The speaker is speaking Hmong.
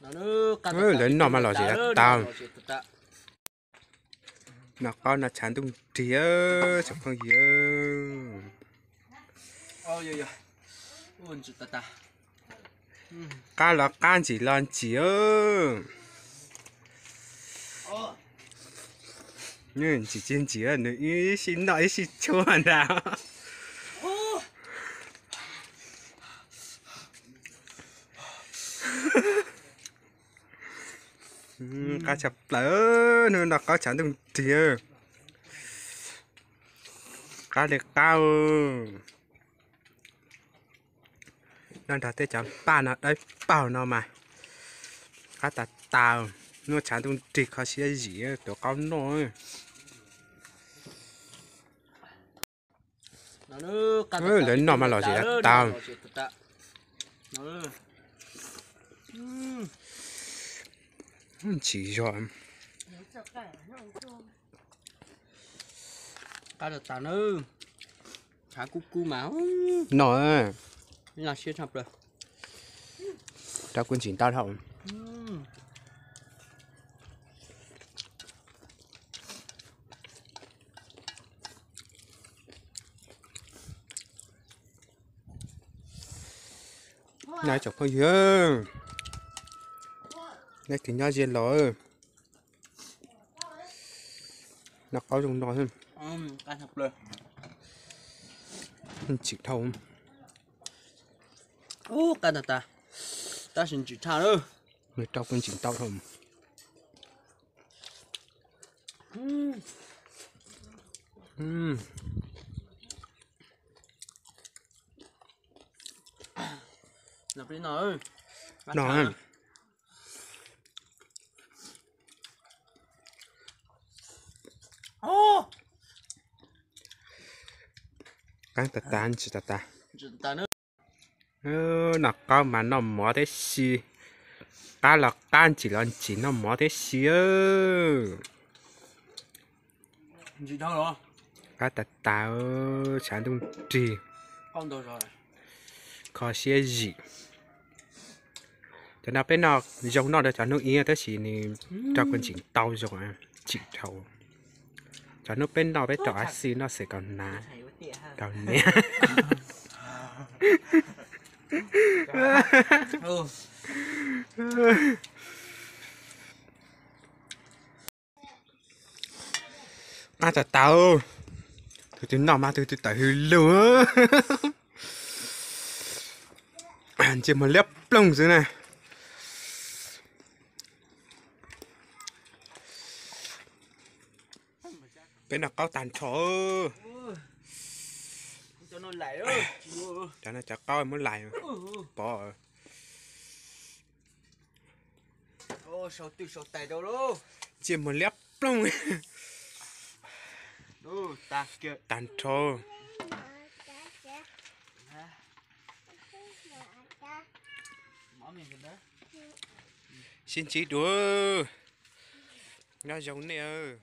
Lawv noj mas lom zem tag tag. Noj qaub no tshav ntuj nrig tsoom phooj ywg. Qab los qab, ntsim los ntsim. Ntsim tsis ntsim, nws ib sij noj ib sij tshuab ntag. Qab tshaj plaws, hnub no qaub tshav ntuj nrig. Qab li qab. Noj nrog tej cov npaj no dawb paug no mas qab tas tas. Hnub tshav ntuj nrig kho siab zim tuav qaub noj. Lawv noj mas lom zem tag tag. Ntsim zog. Qab tas tas na. Tshav kub kub mas noj, noj siab tshaj plaws. Rau kuv ntsim tau dhau. Noj tsoom phooj ywg, nej kis nyob ze los. Noj qaub zoo no, ntsim dhau. Ub, qab tag tag, tab sis ntsim tshaj lawm. Nws rau kuv ntsim tau dhau. No, qab tas tas, ntsim tas tas. Noj qaub mas noj mov tib si. Qab los qab, ntsim los ntsim, noj mov tib si. Qab tas tas, tshav ntuj nrig, kho siab zim. Cov no peb noj zoo noj rau cov hnub ib tab sis nws rau kuv ntsim tau zoo, ntsim dhau. Cov hnub peb noj peb rau av xi noj xwm kaus hnav, kaus hniav. Qab tas tas, tus twg noj mas tus twg tawm hws lug. Ntsej muag liab ploog xwb na. Peb noj qaub tag nrho. Cov no cov qaub muab lais pov. Ntsej muag liab ploog tag nrho. Sib ntsib dua, nyob zoo nej.